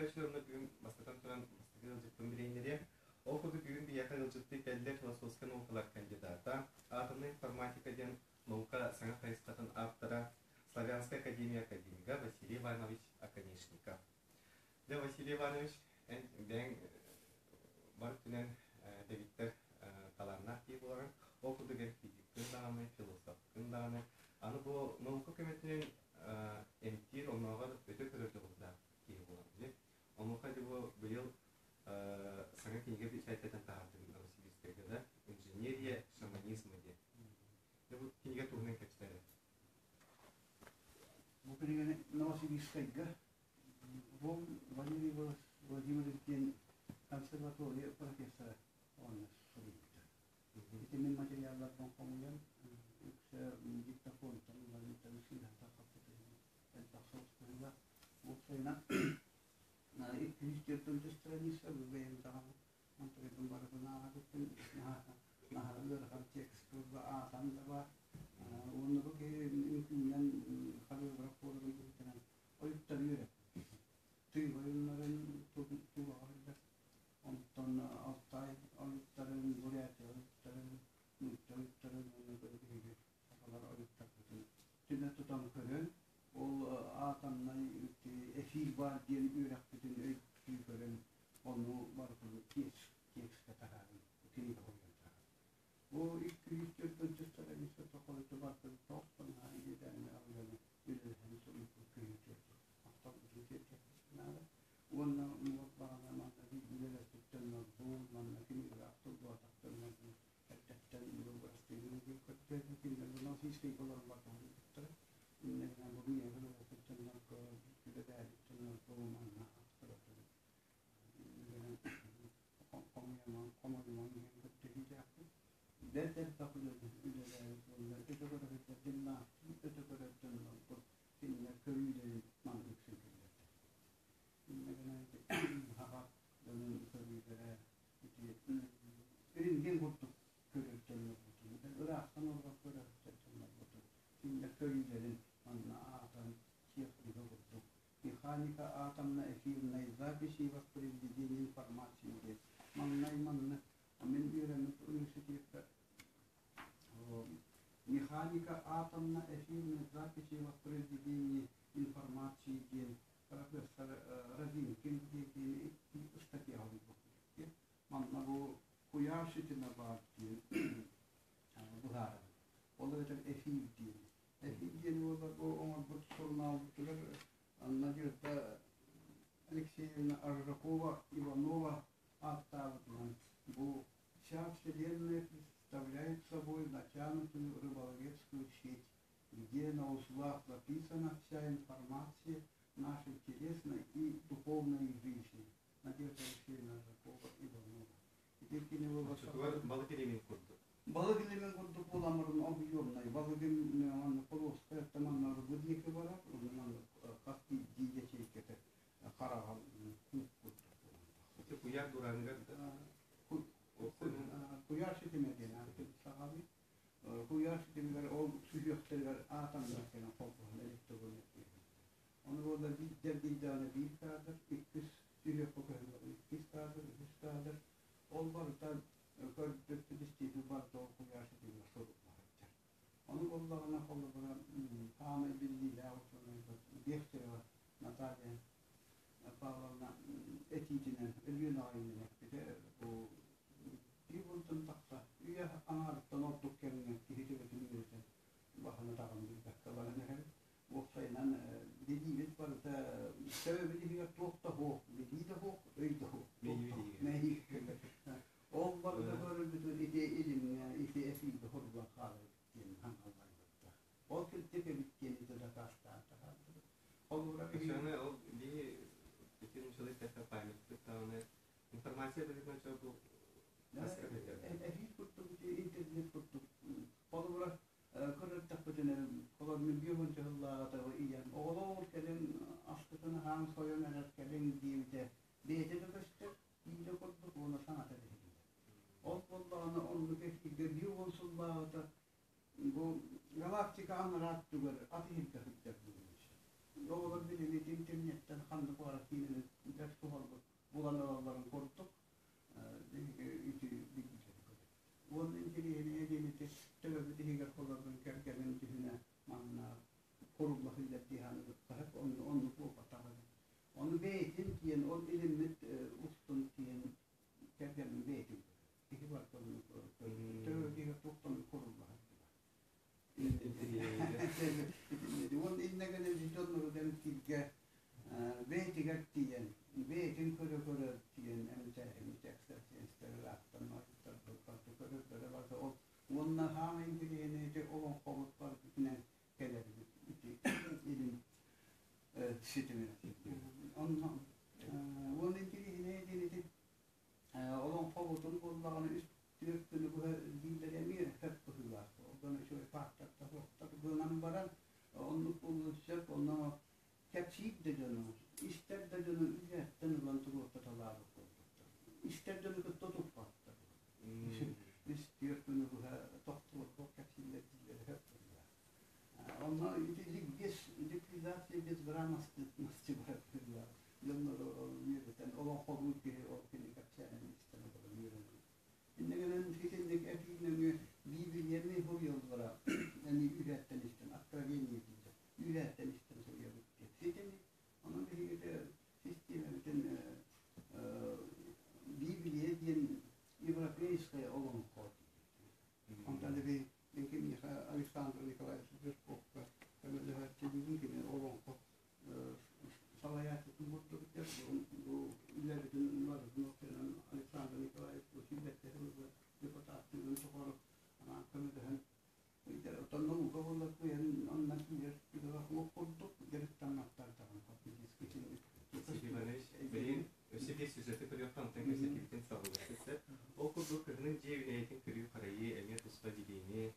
көрөөччүлэр уонна бүгүн бастатан туран бастакы ыалдьыппын билиһиннэриэм. Ол курдук бүгүн биһиэхэ ыалдьыттыы кэллэ философскай наукалар кандидата, атомнай информатика диэн наука саҥа хайысхатын ааптара, Славянскай академия академига Василий Иванович Оконешников. Дьэ, Василий Иванович, эн бэйэҥ бар өттүнэн дэгиттэр талааннаах киһи буолаҕын. Ол курдук эн физиккын даҕаны, философкын даҕаны. Аны бу наука көмөтүнэн эмтиир, оннооҕор өтө көрөр дьоҕурдаах киһи буолаҕын дии. Онуоха дьэ бу быйыл саҥа кинигэ бэчээттэтэн таһаардыҥ Новосибирскайга да «Инженерия шаманизма» диэн. Дьэ бу кинигэ туһунан кэпсээ. Бу кинигэни Новосибирскайга Вон Валерий Владимирович диэн консерватория профессора уонна суруйбута. Ити мин материалларбын хомуйан, үксэ диктофонтан ылан сыыһа хаппыт элбэх соҕус быһыылаах. Уопсайынан 204 страница бу бэйэм даҕаны онтукайбын барытын ааҕабыппын наһаа ыарахан текст буолла аатан да баар. Уонна бу киһи үҥкүүнэн хореограф буоларын быһыытынан ойуттары үөрэппит. Тыыба ойуннарын тулаҕа Онтон Алтай ойуттарын, Бурятия ойуттарын, нуучча ойуттарын уонна биһиги сахалар ойуттарбытын түмэ тутан көрөн, ол атомнай эфир баар диэн үөрэхпитин өйдүү көрөн, ону барытын текскэ таһааран, кинигэ хоруйан таһааран. Бу 204 страница тохойуту барытын тоохтон иэдээнэ алганы үлэлэһэн суруйбут көһүүтэ махталбытын тиэрдиэхпитин наада. Уонна уҥуорбаҕына манна биирдиилэр өттүттэн манна кинигэлээх тылбаатахтар эрдэттэн бырастыыгын диэн көрдөһөн кинилэр Новосибирскайга олорон барбаҕын иннэ гынан бу миэхэ үлэлээбит дьоннорго манна хомуйумаҥ диэн көрдөһүүлээхпит. Бэрт элбэх үлэлээбит уонна өтө көрөр дьонноохтуу өтө көрөр дьоннорго кинилэр көрүүлэрин маннык сүҥкэллэрдэ. Иннэ гынан хаҕа дьонун көрүүлэрэ ити рентген курдук көрөр дьоннорбутун, ыраахтан олорор көрөр дьоннорбутун кинилэр көрүүлэрин манна аатан техника курдук механика атомно-эфирной записи и воспроизведения информации диэн маҥнай манна мин үөрэммит университекка механика атомно-эфирной записи и воспроизведения информации диэн профессор Разинкин диэн ыстатыйа суруйбут. Манна бу куйаар ситимэ баар диэн быһаарар. Ол эбэтэр эфир диэн. Эфир диэн буолар бу оҥорбут сурунаалбытыгар Надежда Алексеевна Аржакова Иванова ааттаабытынан бу вся Вселенная представляет собой натянутую рыболовецкую сеть, где на узлах записана вся информация нашей телесной и духовной жизни. Надежда Алексеевна Аржакова Иванова. Ити кини Балык илимин курдук. Балык илимин курдук буоламмарын объемнай. Балыгын манна полоска манна бу диэки барар, онно манна хас биирдии ячейката хараҕа кууп курдук. Ити куйаар дураныгар Куйаар ситимэ диэн саҕалыы. Куйаар ситимигэр ол сүһүөхтэригэр атомнар кэлэн холбоһон электроннай. Ону буолла биирдэр биирдэҕинэ биир кадр, иккис сүһүөххэ көһөн иккис кадр, үһүс кадр. Ол барыта көрдөрбүт истиитин барыта ол куйаар ситимигэр сурулла сылдьар. Ону буоллаҕына холобура хаамай биллиилээх учуонайбыт Бехтерева Наталья Павловна этиитинэн Өлүөн аҕайынан эппитэ бу биир уонтан тахса үйэ аҥаарыттан ордук кэмҥэ киһи төбөтүн үөрэтэн баһын атаҕын билбэккэ баран иһэр. Уопсайынан билиибит барыта төбөбүт иһигэр туох да суох, билии да суох, өй да суох. Ол барыта көрөрбүтүн ити илимҥэ, ити эфиргэ хоруллан хаалар диэн хаҥалларбыттар. Ол кырдьык эбит диэн ити дакаастаан таһаардыбыт. Холобура Өссө ол биһи ити нууччалыы эттэххэ памятник даҕаны информация быһыытынан чо бу эфир курдук ити интернет курдук холобура көрөрдөхпүтүнэ холор мин биир уонча сыллааҕыта ийэм оҕолоор кэлин аскытын аһаан сойон эрэр кэлиҥ диэбитэ бэйэтэ да көстөр киинэ курдук уонна саҥата да иһиллэр. Ол буоллаҕына оннук эфиргэ биир уон сыллааҕыта бу галактика анараа өттүгэр ат иһиргэ сылдьар буолуон сөп. Оҕолор билигин интернеттэн ханна баҕарар киинэни Бэрт суһаллык булан ылалларын курдук биһиги ити билбитин көрөбүт. Уонна интэриэһинэйэ диэн ити төбөбүт иһигэр холордон кэргэнин дьүһүнэ манна курулла сылдьар дии саныыбыт. Оннук буолбатах эбит. Ону бэйэтин тиийэн, ол илиммит устун тиийэн кэргэнин бэйэтин көрөр. Киһи барыта оннук көрөр. Төбөбүт иһигэр туохтан курулла сылдьыбат. Уонна иннэ гынан дьоннору эмтииргэ бэйэтигэр тиийэн, бэйэтин көрө-көрө тиийэн эмтээһини экстрасенстэр ыраахтан ойуттарбыт көрө-көрө барыта ол уонна хаамай интэриэһинэй ити олоҥхобут барытынан кэлэрбит ити илин ситимин. Онно уонна интэриэһинэй диэн ити олоҥхобутун буоллаҕына үс түөрт күнү быһа дииллэрэ эмиэ сөп быһыылаах. Онон үчүгэй фактор суохтар гынан баран оннук буолуон сөп. Онно кэпсиир да дьону, истэр да дьону үөһэттэн ылан туруортаталаабыт курдуктар. Истэр дьону кытта туппаттар. Үс түөрт күнү быһа тохтубакка кэпсииллэр дииллэрэ сөп быһыылаах. Онно ити ликбез, ликвидация безграмотности барар быһыылаах. Дьоннору үөрэтэн, олоҥхолуур киһи ол кини кэпсээнин истэн олорон үөрэнэн. Инньэ гынан итинник этии нөҥүө Биибилийэни суруйаллара эми үһээттэн истэн откровение дииллэр. Үһээттэн истэн суруйабыт диэн. Ситини онон биһиги систиэмэбитин Биибилийэ диэн европейская олоҥхо диибит. Онтон мин киниэхэ Александр Николаевич Жирковка көмөлөһөөччү кини олоҥхо салайааччытын курдук бу үлэбитин барытын ортотунан Александр Николаевич сүүрбэттэ сылга депутаттыырын тухары анаан көмөлөһөн оттон наука буоллар кыайан онно киирэр кыаҕа суох курдук дьарыктамматтар даҕаны фактически. Иванович, билигин өссө биир сюжеты көрүөххэ, онтон кэпсэтиибитин салгыахпыт. Ол курдук кыһынын дьиэ үлэһитин көрүү-харайыы эмиэ туспа билиини,